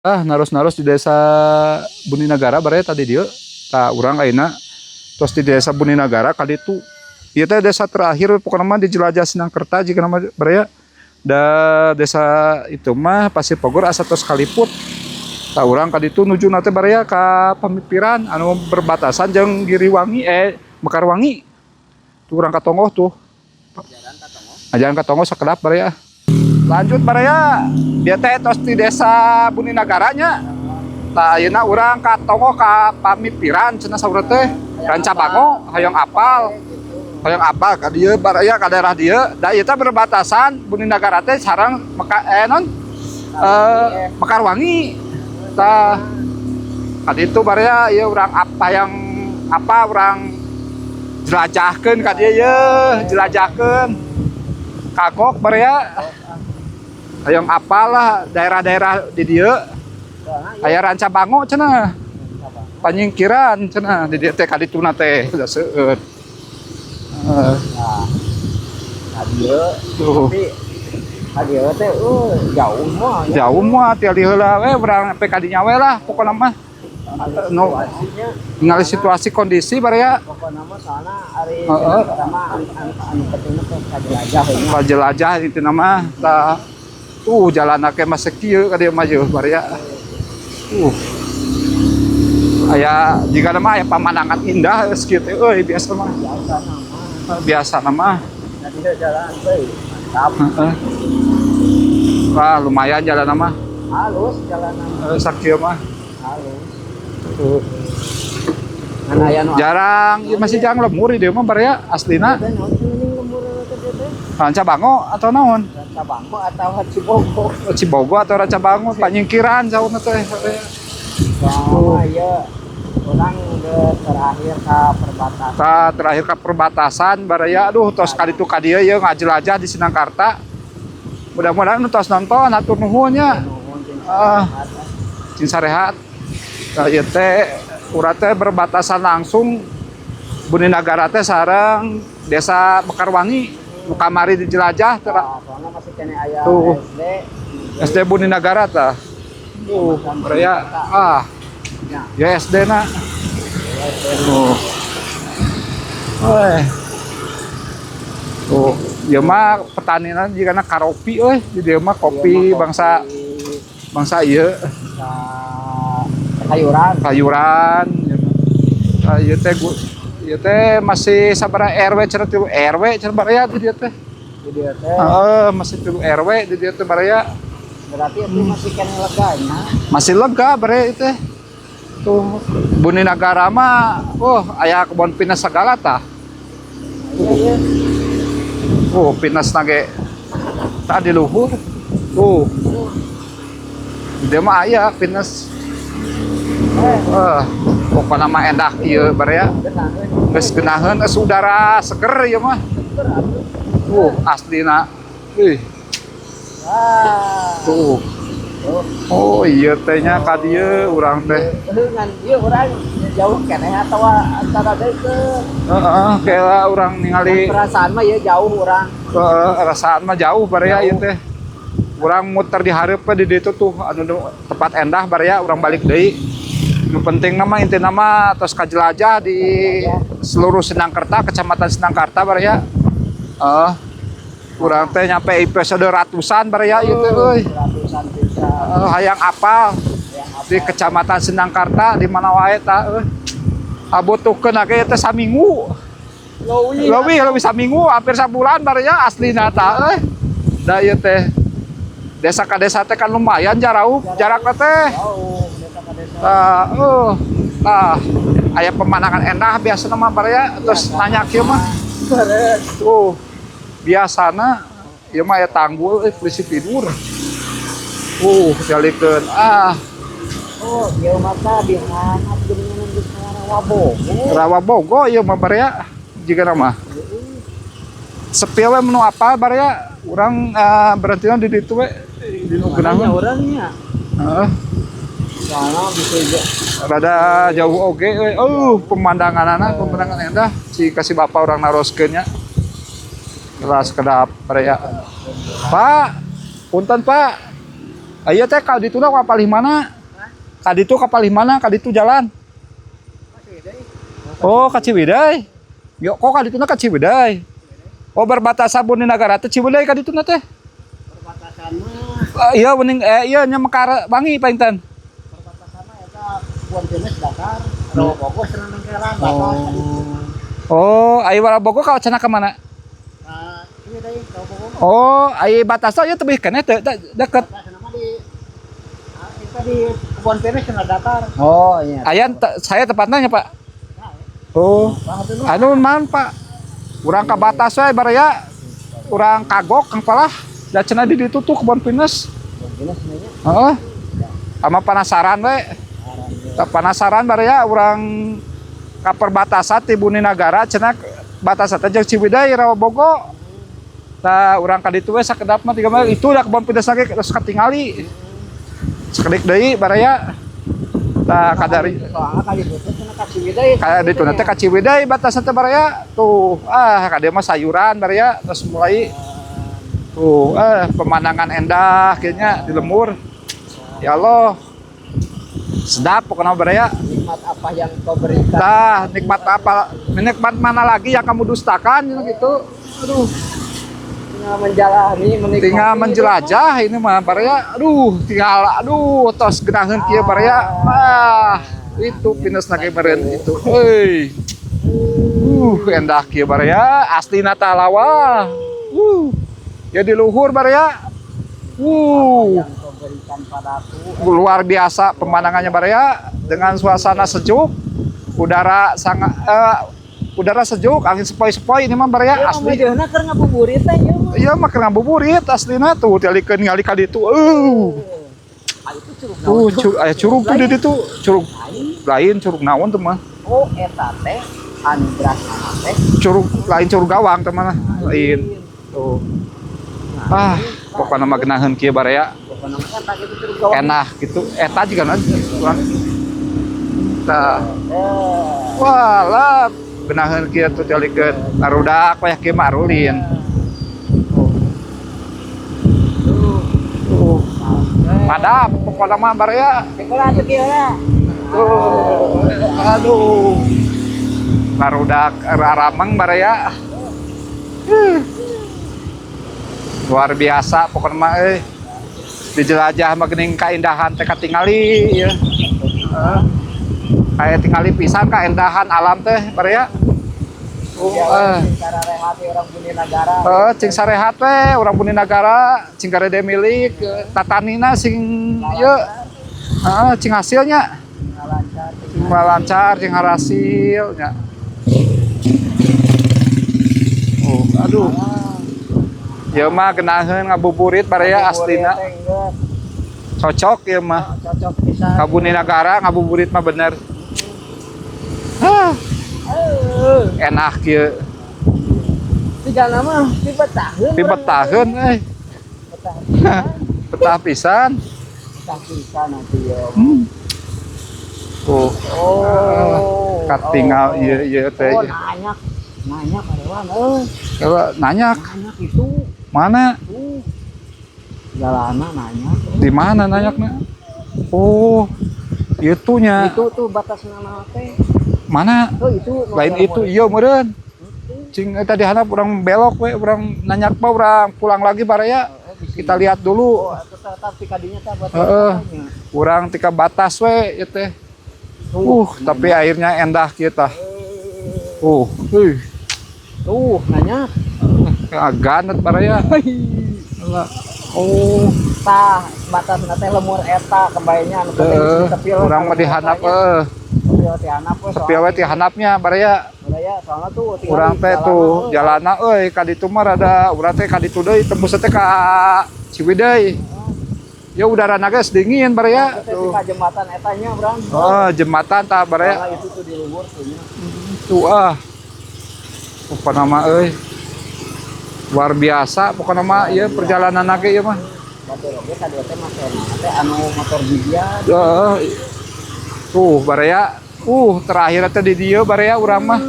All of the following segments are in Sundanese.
Ah, naros-naros di Desa Buninagara baraya tadi dieu. Tah, urang ayeuna tos di Desa Buninagara ka ditu. Ieu teh desa terakhir pokokna mah di jelajah Sinangkerta jigana mah, baraya. Da desa itu mah Pasir Pogor asa tos kaliput. Tah, urang ka ditu nujuna teh, baraya, ka Pamipiran anu berbatasan jeung Giriwangi, eh, Mekarwangi. Tuh, urang ka tonggoh tuh. Jalan ka tonggoh. Jalan ka tonggoh sakedap, baraya. Lanjut, baraya. Dia teh tos di Desa Buninagara nya. Tah, ayeuna urang ka tonggoh ka Pamipiran cenah saur teh. Ranca Bango hayang apal. Hayang apal ka dieu, baraya, ka daerah dieu. Da ieu teh berbatasan Buninagara teh sareng Meka, eh, non? Eh, Mekarwangi. Tah, ka ditu, baraya, ieu urang apa yang apa urang jelajahkeun ka dieu ye, jelajahkeun. Kagok, baraya. Hayang apal lah daerah-daerah di dieu. Aya Ranca Bango cenah. Panyingkiran cenah di dieu teh, ka dituna teh da seueur. Nah, ka dieu. Tuh. Tapi ka dieu teh jauh mah ya. Jauh mah, tiali heula we urang sampe ka dinya we lah pokona mah. No, Situasinya ningali situasi kondisi, baraya. Pokokna mah soalna ari pertama anu penting mah teh kajelajah we nya. Jelajah itu nama tah. Tuh, jalan ke masih kieu ka dieu mah jeuh, baraya. Aya jika mah aya pemandangan indah geus kieu teh euy, biasa mah. Biasa nama. Biasa nama. Ka dieu jalan teh mantap. Heeh. Wah, lumayan jalan mah. Halus jalan. Sakieu mah. Halus. Tuh. Ngan aya nu Jarang, ya, masih jarang lemur di dieu mah, baraya, aslina. Teh naon sih geuning lembur teh teh teh? Ranca Bango atau naon? Ranca Bango atau Cibogo. Cibogo atau Ranca Bango, Panyingkiran saurna teh. Soalnya ya urang udah terakhir ke perbatasan. Ka terakhir ke perbatasan, baraya. Aduh, tos kali itu ka dieu ye ngajelajah di Sinangkarta. Mudah-mudahan nu tos nonton hatur nuhun nya. Nuhun jeung Ah. sarehat. Cing sarehat. Tah, ieu teh urang teh berbatasan langsung Buninagara teh sareng Desa Mekarwangi nu kamari dijelajah Nah, soalnya masih keneh aya Tuh. SD. SD Buninagara tah. Tuh, baraya, ah, Ya, ya SD na. SD. Tuh. Weh. Tuh, ieu mah petaninan jigana karopi euy, di dieu mah kopi. Ieu mah Bangsa bangsa ieu. Bangsa sayuran. Sayuran ieu mah. Ah, ieu teh ieu teh masih sabaraha RW cenah, 3 RW cenah, baraya, di dieu teh. Di dieu teh. Heeh, masih 3 RW di dieu teh, baraya. Berarti itu masih keneh lega nya. Masih lega, baraya, itu teh. Tuh, Buninagara mah, oh, aya kebon pinus segala tah. Iya iya. Oh, pinus nage tadi luhur. Tuh. Dia mah aya pinus. Eh, Pokokna mah endah ieu, baraya. Genaheun. Geus geunaheun, geus udara seger ieu mah. Seger atuh. Tuh, aslina. Ih, Wah. Tuh. Tuh. Oh, iya teh nya ka dieu urang teh. Heuh, ngan ieu urang jauh keneh atawa antara deukeut. Heeh, kayak urang ningali. Perasaan mah ya jauh urang. Heeh, rasaan mah jauh, baraya, ieu Jauh. Teh. Urang muter di hareup di ditu tuh anu tempat endah, baraya, urang balik deui. Nu penting nama inti nama tos kajelajah di seluruh Sinangkerta, Kecamatan Sinangkarta, baraya. Eh, urang teh nyampe episode ratusan, baraya, ieu teh euy. Ratusan bisa. Eh, hayang apal Yang apa? Di Kecamatan Sinangkarta di mana wae tah euy. Abutuhkeun ge teh saminggu. Leuwih. Lebih lebih saminggu, hampir sabulan, baraya, aslina tah euy. Da ieu teh desa ka desa teh kan lumayan jauh jarakna teh. Jauh desa ka desa. Tah, tah aya pemandangan endah biasa mah, baraya, terus nanya kieu mah. Beres. Tuh, biasana ieu mah aya tanggul, eh, polisi tidur. Jalikeun ah. Oh, ieu mah tah di handap geuningan geus Rawa Bogo. Rawa Bogo ieu mah, baraya, jiga mah. Sepi we menu apa, baraya, urang berhenti di ditu we di nu Makanya geunaheun. Orangnya. Heeh. Soalnya bisa juga. Rada jauh oge we. Oh, pemandanganana pemandangan endah si kasih bapak urang naroskeun nya. Kelas kedap, baraya. Pak, punten, Pak. Aya teh ka dituna ka palih mana? Ka ditu ka palih mana? Ka ditu jalan. Oh, ka Ciwidey. Yo, kok ka dituna ka Ciwidey? Oh, berbatasan Buni Nagara teh Ciwidey ka dituna teh. Perbatasan mah. Iya wening iya nya Mekar Wangi painten. Perbatasan mah eta Kebon Pinus datar, Rawa Bogor cenah nengkelan batas ka ditu. Oh, aya Warabogo ka cenah ka mana? Ka Ciwidey, Rawa Bogor. Oh, aya batasna ieu tebih keneh teu deket. Batasna mah di eta di Kebon Pinus cenah datar. Oh iya. Aya saya tepatnya nya, Pak. Oh. Anu man, Pak. Urang ka batas we baraya. Urang kagok kang palah. Da cenah di ditu tuh Kebon Pinus. Kebon Pinus nya. Heeh. Sama penasaran we. Tak penasaran baraya urang ka perbatasan ti Buni Nagara cenah batasan teh jeung Ciwidey Rawa Bogo. Tah urang ka ditu we sakedap mah 3 mil itu da Kebon Pinus lagi terus katingali. Sakedik deui baraya. Tah kadari Soalnya kali itu cenah ka Ciwidey. Kayak di teh ka Ciwidey batasan teh baraya. Tuh, ah ka dieu mah sayuran baraya terus mulai tuh pemandangan endah kayaknya di lembur. Ya Allah. Sedap pokoknya baraya. Nikmat apa yang kau berikan? Tah, nikmat apa? Nikmat mana lagi yang kamu dustakan gitu. Aduh, Tinggal menjalani, menikmati. Tinggal menjelajah ini mah baraya. Aduh, tinggal aduh tos geunaheun kieu baraya. Ah, itu pinus lagi meureun itu. Heuy. Endah kieu baraya, aslina talawa. Ya di luhur baraya. Yang kau berikan padaku. Luar biasa pemandangannya baraya dengan suasana sejuk, udara sangat udara sejuk, angin sepoi-sepoi ini mah baraya Ieu mah asli. Meujeuna keur ngabuburit teh ieu mah. Iya mah keur ngabuburit aslina tuh tialikeun ningali ka ditu. Ah, itu curug Tuh naon? aya curug tuh di ditu, curug Lain. Lain curug naon tuh mah. Oh, eta teh anu beras teh. Curug lain curug gawang teh mah lain. Tuh. Ah, pokoknya mah geunaheun kieu baraya. Pokokna mah eta gitu curug gawang. Enak gitu. Eta juga na urang. Tah. Eh. Wah lah, geunaheun kieu tuh tialikeun barudak wayah kieu mah arulin. Tuh. Padap pokoknya mah baraya. Sekolah tuh kieu lah. Tuh, aduh. Barudak rarameng baraya. Luar biasa pokoknya mah euy. Dijelajah mah geuning kaindahan teh katingali ya. Heeh. Kayak tingali pisan kaindahan alam teh baraya. Oh, eh. Cara rehat orang Buni Nagara. Eh, cing sarehat we urang Buni Nagara, cing garede milik, tatanina sing ieu. Heeh, cing hasilnya. Lancar. Cing lancar, cing hasil nya. Oh, aduh. Ieu mah geunaheun ngabuburit baraya aslina. Cocok ieu mah. Cocok pisan. Ka Buni Nagara ngabuburit mah bener. Hah, enak kieu. Tiga nama pibetaheun. Pibetaheun euy. Betah. Betah pisan. Betah pisan nanti yo. Tuh. Oh. Katingal oh. ieu ieu teh. Oh, nanya. Nanya karewan euy. Coba nanya Nanya itu. Mana? Tuh. Jalana nanya. Di mana nanyakna? Oh, itunya. Itu tuh batas nama teh. Mana? Oh, itu Lain itu iya meureun. Cing tadi handap urang belok we, urang nanyak mah urang pulang lagi baraya. Kita lihat dulu. Oh, tetap ti kadinya teh buat. Heeh. Urang tika batas we ieu teh. Tapi airnya endah kieu tah. Uh. Tuh, nanya. Ganet baraya. Alah. Oh, Tah, batas teh lemur eta kebayanya anu penting heeh. Urang mah di handap eueuh. Sepil ti handap we. Sepil we ti handapnya baraya. Baraya soalnya tuh tinggal Urang di teh jalanan, tuh euy. Jalana euy ka ditu mah rada urang teh ka ditu deui tembus teh ka Ciwidey. Ya udara geus dingin baraya. Teh Tuh. ka jembatan etanya urang. Oh, jembatan tah baraya. Soalnya itu tuh di luhur tuh nya. Tuh ah. Pokokna mah euy. Luar biasa pokokna mah ieu perjalanan ge ieu mah. Batur oge ka dieu teh make teh anu motor gigian. Heeh. Tuh baraya. Terakhir teh di dieu baraya urang mah.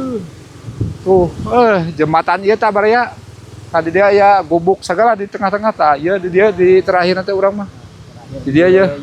Tuh, jembatan ieu tah baraya. Tadi dia ya gubuk segala di tengah-tengah tah. Ieu di dieu di terakhir teh urang mah. Di dieu ya.